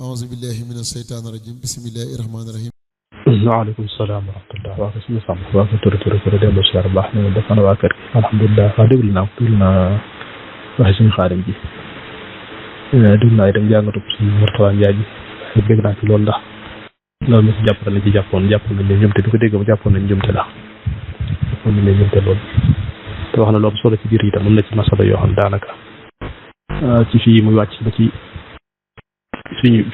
أعوذ بالله من الشيطان الرجيم بسم الله الرحمن الرحيم. waaleykum salaam wa rahmatulah. waaw kay suñu sàmm waaw kay Touré dellu si waat baax na def na waa kër gi alhamdulilah waaw déglu naa waxe suñu xaarim ji déglu naa itam jàngatu suñu Mourtala Ndiaye ji dégg naa ci loolu ndax loolu moom jàpp nañ ci jàppoon nañ ne ñoom te du ko dégg ba jàppoon nañ ñoom te la jàppoon nañ ne ñoom te loolu te wax na loolu solo ci biir itam am na ci masala yoo xam daanaka ci fii muy wàcc ba ci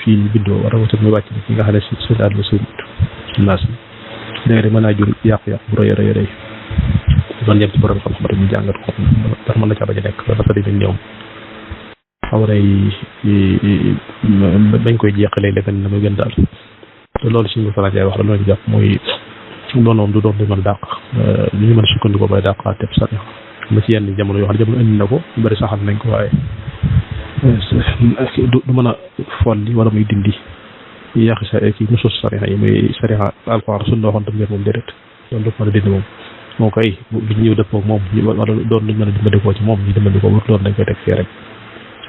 fii bindoo rawatina muy wàcc ba ci nga xam ne si suñu daal la suñu naas léegi mën naa jur yàqu-yàqu bu rëy rëy doon yem ci borom xam-xam rek ñu jàngat ko ndax mën na ca bañ a nekk dafa di ñoom xaw bañ koy jeexalee léegi na muy gën daal te loolu suñu Mourtala Ndiaye wax la loolu jàpp mooy loolu moom du doon lu mën a dàq li ñu mën a sukkandikoo bay dàq teb sari ma ci yenn jamono yoo xam ne jamono indi na ko ñu bëri saxal nañ ko waaye du mën a folli wala muy dindi yàqi sa kii nusus sariha yi muy sariha alxuraan suñu waxoon tam ngeen moom déedéet loolu du mën a dindi moom moo koy li ñëw dëppoo moom wala doon luñ mën a dimbandikoo ci moom ñu dimbandikoo wut doon dañ koy teg fii rek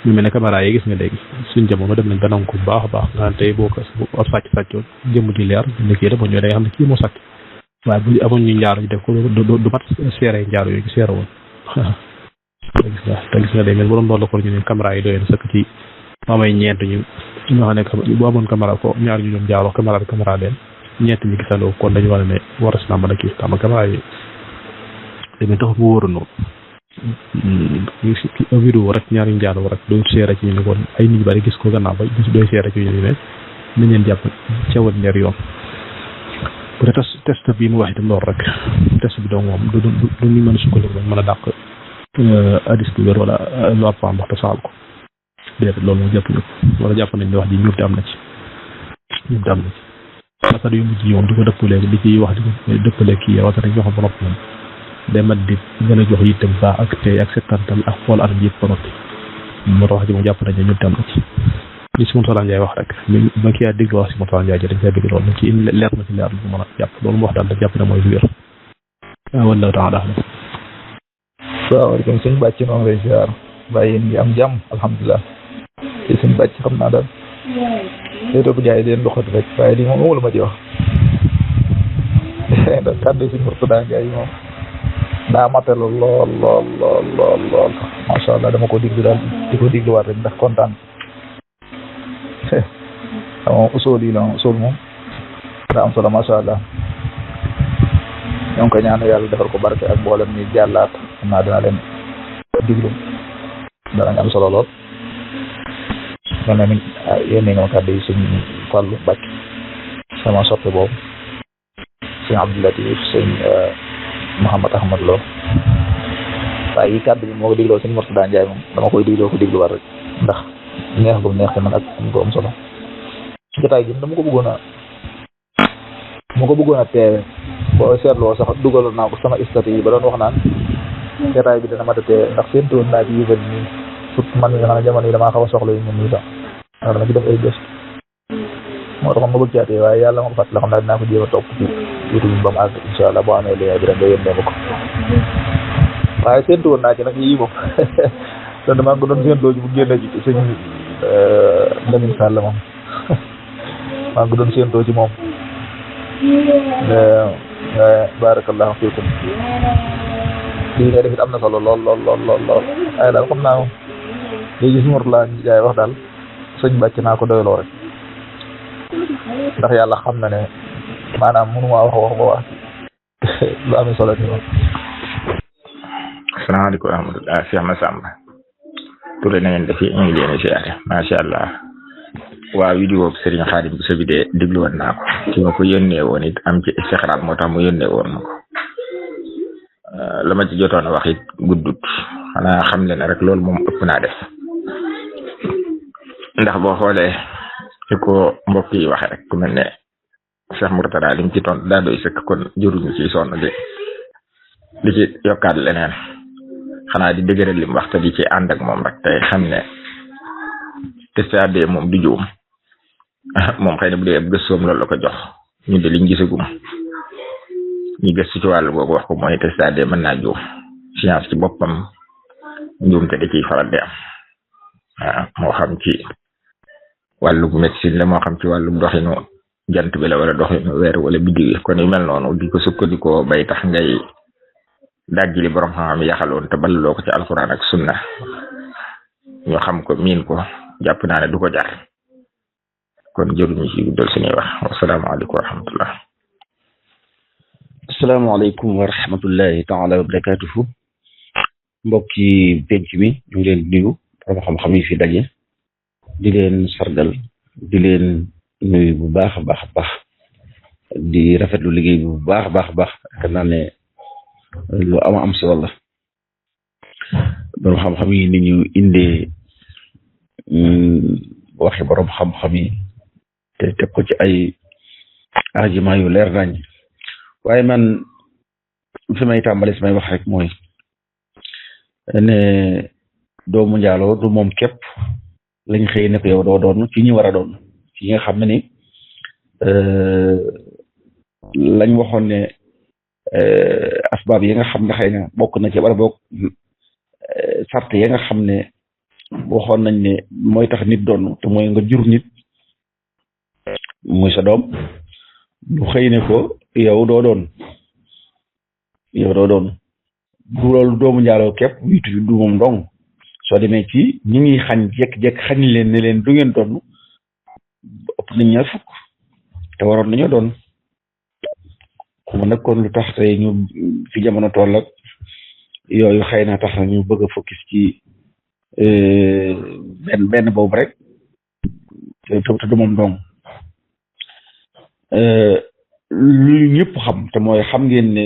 ñu mel ne caméra yi gis nga léegi suñ jamono dem nañ ba nangu ko bu baax a baax nga xam tey boo ko ab sàccoon jëmm ji leer ne kii dafa ñëw da nga xam ne kii moo sàcc waaye bu amoon ñu njaaro ñu def ko du mat seere njaaro yooyu seere woon te gis nga day mel bu doon loolu la ko ñu ne caméra yi doy na sëkk ci amay ñeent ñu ñoo xam ne bu amoon caméra ko ñaar ñu ñoom jaaroo caméra leen ñeent ñi gisandoo kon dañu war a ne war a si naa mën a kii xam nga caméra yi dañuy tax bu wóoru noonu vidéo rek ñaar ñu jaaroo rek doo seere ci ñu ne kon ay nit ñu bari gis ko gannaaw ba gis doy seere ci ñu ne nañ leen jàpp cawat leer yoon bu dee test bi mu wax itam loolu rek test bi donc moom du ñu mën a sukkandiku mën a dàq hadis bu wér wala lu ab wax te saxal ko déedéet loolu moom jàpp ñu wala jàpp nañ ne wax ji ñuurte am na ci masala yu mujj yi moom di ko dëppaleegi di ci wax di ko dëppaleeg kii yow rek jox ba noppi moom day mat di gën a jox yittam baax ak tey ak settantal ak xool at bi yëpp ba noppi moo tax wax ji moom jàpp nañ ne ñuurte am na ci li si Mourtala Ndiaye wax rek ma kii yaa déglu wax si Mourtala Ndiaye ji dañ koy dégg loolu ci leer na ci leer lu mën a jàpp loolu mu wax daal da jàpp ne mooy lu wér wallahu taala salaamaaleykum sëñ Bàcc noonu lay ziar bàyyi yéen ngi am jàmm alhamdulilah te sëñ Bàcc xam naa daal day topp gars yi di leen doxat rek waaye lii moom amul ma ci wax ndax kàddu sëñ Mourtala Ndiaye moom daa matal lool macha allah dama ko diglu daal di ko digluwaat rek ndax kontaan moom usul yi la usul moom daa am solo macha allah ñoo ngi koy ñaan yàlla defal ko barke ak mboolem ñi jàllaat xam naa dina leen diglu danañ am solo lool man na ni yéen nga ma kàddu yi sëñ Fallou Mbacke sama soppe boobu sëñ Abdoulatif sëñ Mouhamad Ahmad Lo waaye yi kàddu bi moo ko digloo sëñ Mourtala Ndiaye moom dama koy digloo ko digluwaat rek ndax neex bu neex te man ak bu am solo jotaay gi dama ko bëggoon a teewe boo seetloo sax dugaloon naa ko sama statut yi ba doon wax naan jotaay bi dana mat a teewe ndax séentoon naa ci yëgal nii surtout man mi nga xam ne jamono yi damaa xaw a soxla yu mel nii sax ndax dama ci def ay gëstu moo taxoon ma bëgg caa teewe waaye yàlla ma ko fàttali xam naa dinaa ko jéem a topp ci YouTube ba mu àgg incha allah boo amee lien bi rek nga yónnee ma ko waaye séentoon naa ci nag yii moom te damaa ko doon séentoo ji bu génne ci sëñ Lamine Sall moom maa ngi ko doon séentoo ci moom barakallahu fiikum lii ngay def it am na solo lool ay daal xam naa moom léegi si Mourtala Ndiaye wax daal sëñ Bàcc naa ko doyloo rek ndax yàlla xam na ne maanaam mënu maa wax ba wax lu amee solo ni moom. asalaamaaleykum wa rahmatulah Cheikh Massamba Touré na ngeen def ñu ngi leen di siyaare macha allah waa vidéo Serigne Khadim Bousso bi de déglu woon naa ko ki ma ko yónnee woon it am ci istixraab moo tax mu yónnee woon ma ko la ma ci jotoon a wax it guddut xanaa xam leen rek loolu moom ëpp naa def ndax boo xoolee ci ko mbokk yi waxe rek ku mel ne Cheikh Mourtala lim ci tontu daa doy sëkk kon jëruñu ci sonn di ci yokkaat leneen xanaa di dëgëral lim wax te di ci ànd ak moom rek tey xam ne TCAD moom du juum moom xëy na bu dee ab gëstoom loolu la ko jox ñu de liñ gisagum ñi gëstu ci wàllu googu wax ko mooy TCAD mën naa juum science ci boppam njuum te da ciy faral di am moo xam ci wàllu médecine la moo xam ci wàllu doxinu jant bi la wala doxinu weer wala biddiw yi kon yu mel noonu di ko sukkandikoo bay tax ngay dajji li borom xam-xam yaxaloon te ballaloo ko ci alxuraan ak sunna ñu xam ko miin ko jàpp naa ne du ko jar kon jëruñu ci guddal suñuy wax wasalaamaaleykum wa rahmatullah. asalaamaaleykum wa rahmatullahi taala wa barakatuhu. mbokki penc mi ñu ngi leen di nuyu borom xam-xam yi fi daje di leen sargal di leen nuyu bu baax a baax a baax di rafetlu liggéey bi bu baax a baax a baax yaakaar naa ne lu am solo la borom xam-xam yi ni ñu indee waxi borom xam-xam yi te teg ko ci ay argument yu leer nañ waaye man fi may tàmbali samay wax rek mooy ne doomu njaaloo du moom képp lañ xëy ne ko yow doo doon ci ñi war a doon ci nga xam ne ni lañ waxoon ne asbaab yi nga xam ne xëy na bokk na ci wala bokk sart yi nga xam ne waxoon nañ ne mooy tax nit doon te mooy nga jur nit muy sa doom lu xëy ne ko yow doo doon du loolu doomu njaaloo képp wiitu du moom dong soo demee ci ñi ngi xañ jekk-jekk xañ leen ne leen du ngeen doon ëpp nañ ñaar fukk te waroon nañoo doon xuma nag kon lu tax tey ñu fi jamono toll ak yooyu xëy na tax na ñu bëgg a focus ci benn boobu rek te du moom dong lu ñëpp xam te mooy xam ngeen ne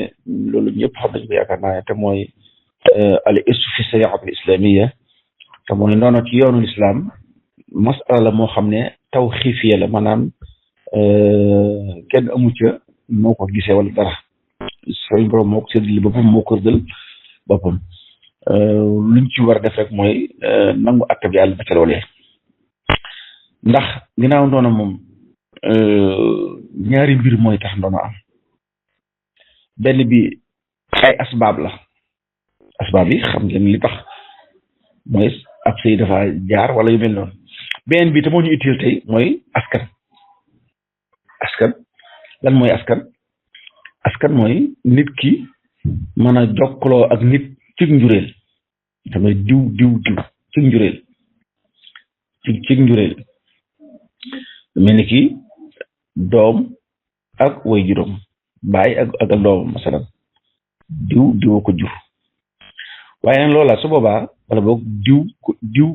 loolu ñëpp xam nañ ko yaakaar naa te mooy al istu fi shariat al islamiyya te mooy noonu ci yoonu islam masala la moo xam ne tawxiifiya la maanaam kenn amu ca moo ko gisee wala dara suñu borom moo ko séddale boppam moo ko rëddal boppam luñ ci war a def rek mooy nangu atte bi yàlla ba ca loolee ndax ginnaaw ndoona moom ñaari mbir mooy tax ndono am benn bi ay asbaab la asbaab yi xam ngeen li tax mooy ab sëy dafa jaar wala yu mel noonu beneen bi te moo ñu utile tey mooy askan lan mooy askan mooy nit ki mën a jokkaloo ak nit cig njureel tamit diw cig njureel cig njureel mel ni ki doom ak way juróom baay ak doomam masalan diw ko jur waaye nag loola su boobaa wala boog diw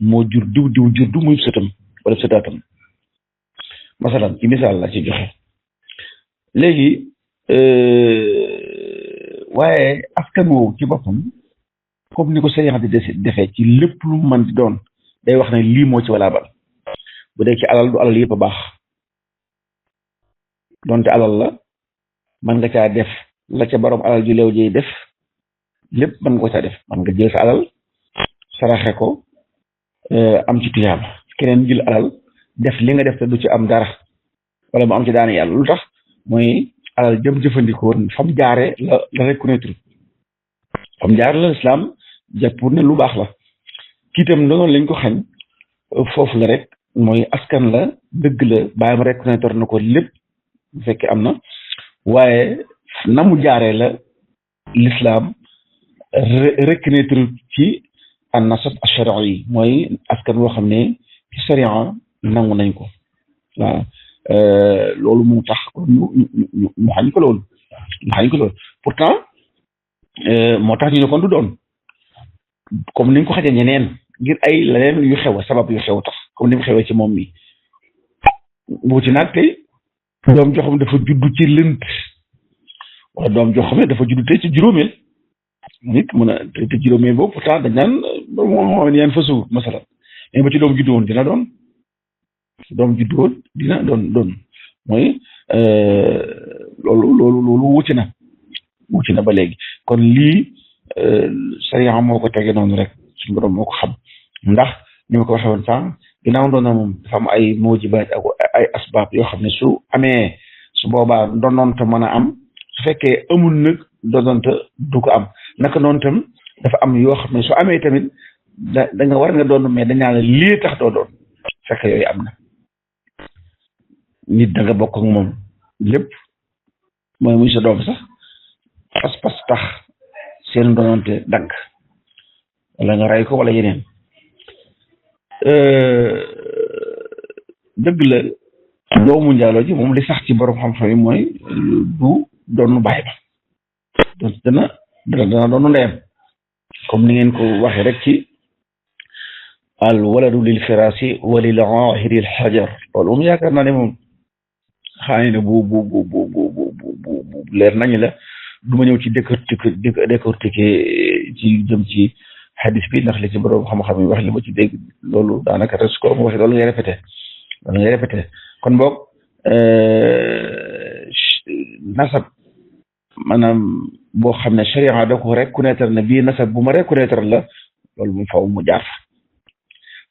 moo jur diw jur du muy sëtam wala sëtaatam masalan ci misaal la ci joxe léegi waaye askan woowu ci boppam comme ni ko sëriñ di defee ci lépp lu mën di doon day wax ne lii moo ci walaabal bu dee ci alal du alal yëpp a baax donte alal la mën nga caa def la ca borom alal ju leew jiy def lépp mën nga ko caa def mën nga jël sa alal saraxe ko am ci tuyaaba keneen jël alal def li nga def te du ci am dara wala mu am ci daane yàlla lu tax mooy alal jëm jëfandikoo fam jaare la reconnaître fam jaare la islam jàpp ne lu baax la kiitam noonu lañ ko xañ foofu la rek mooy askan la dëgg la bàyyam reconnaître na ko lépp bu fekkee am na waaye na mu jaaree la l'islam reconnaître ci an nasab ash-shar'i yi mooy askan woo xam ne ci sharia nangu nañ ko waaw loolu moo tax ñu xañ ko loolu pourtant moo tax ñu ne kon du doon comme ni nga ko xañee ñeneen ngir ay leneen yu xew sabab yu xew tax comme ni mu xewee ci moom mi wuti naag tey doom joo xam ne dafa juddu ci lënt wala doom joo xam ne dafa juddu tey ci juróomeel nit mun a te juróomeel boobu pourtant dañ naan moo yeen fa suuf masala mais ba ci doom juddu woon dina doon mooy loolu wuti na ba léegi kon lii sariya moo ko tege noonu rek suñu borom moo ko xam ndax ni ma ko waxee woon sànq ginnaaw doon na moom dafa am ay moojibaat ak ay asbaab yoo xam ne su amee su boobaa donnoonte mën a am su fekkee amul nag donnoonte du ko am naka noonu tam dafa am yoo xam ne su amee tamit da nga war nga doon mais dañaa la lii tax doo doon fekk yooyu am na nit da nga bokk ak moom lépp mooy muy sa doom sax pas-pas tax seen doonante dagg wala nga rey ko wala yeneen dëgg la doomu njaaloo ji moom li sax ci borom xam-xam yi mooy du doonu bàyyi ba donc dana doonu ndeyam comme ni ngeen ko waxee rek ci al waladu lil firasi wa lil aahiri al hajar loolu moom yaakaar naa ne moom xaani ne bu leer nañu la du ma ñëw ci décortiquer ci jëm ci hadis bi ndax li ci borom xam-xam yi wax li ma ci dégg loolu daanaka res ko mu waxee loolu ngay répété kon boog nasab maanaam boo xam ne sharia da ko reconnaître ne bii nasab bu ma reconnaître la loolu moom faaw mu jaar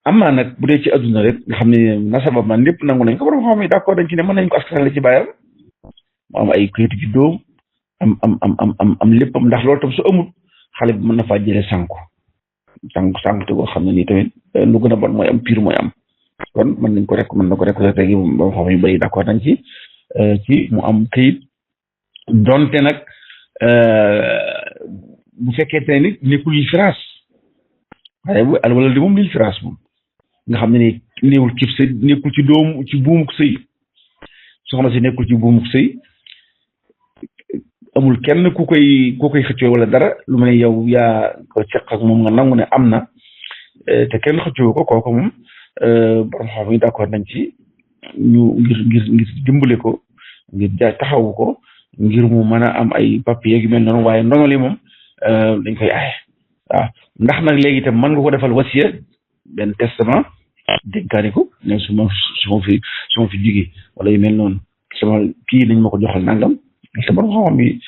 amaa nag bu dee ci adduna rek nga xam ne nasaba man lépp nangu nañ ko borom xam yi d'accord dañ ci ne mën nañ ko askanale ci bàyyam mu am ay kayitu ci doom am léppam ndax loolu tam su amul xale bi mën na faa jëlee sànku te boo xam ne nii tamit lu gën a bon mooy am pire mooy am kon mën nañ ko rek mën na ko rek léegi borom xam yu bëri d'accord nañ ci mu am kayit donte nag bu fekkee ne nit nekkul lil firaas waaye bu al walad moom lil firaas moom nga xam ne ni néewul ci sëy nekkul ci doomu ci buumuk sëy soxna si nekkul ci buumuk sëy amul kenn ku koy xëccoo wala dara lu mel ne yow yaa ko seq ak moom nga nangu ne am na te kenn xëccoo ko kooku moom borom xam yi d'accord nañ ci ñu ngir dimbale ko ngir taxawu ko ngir mu mën a am ay papier yu mel noonu waaye ndono li moom dañ koy aaye waaw ndax nag léegi itam mën nga ko defal wasiya benn testament dénkaani ko ne su ma fi jugee wala yu mel noonu sama kii nañ ma ko joxal nangam te borom xam-xam yi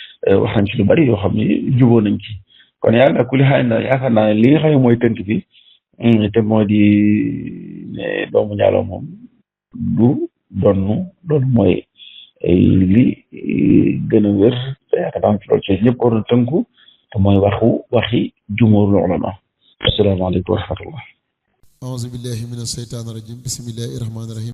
wax nañ ci lu bari yoo xam ne juboo nañ ci kon yàlla ku li xaay na yaakaar naa ne li nga xam ne mooy tënk bi te moo di ne doomu njaaloo moom du doonu mooy li gën a wér te yaakaar naa ci loolu ci ñëpp war na tënku te mooy waxi jumhurul ulama asalaamaaleykum wa rahmatullah auzu billahi min asheytaani rajim bismillahi rahmaani rahim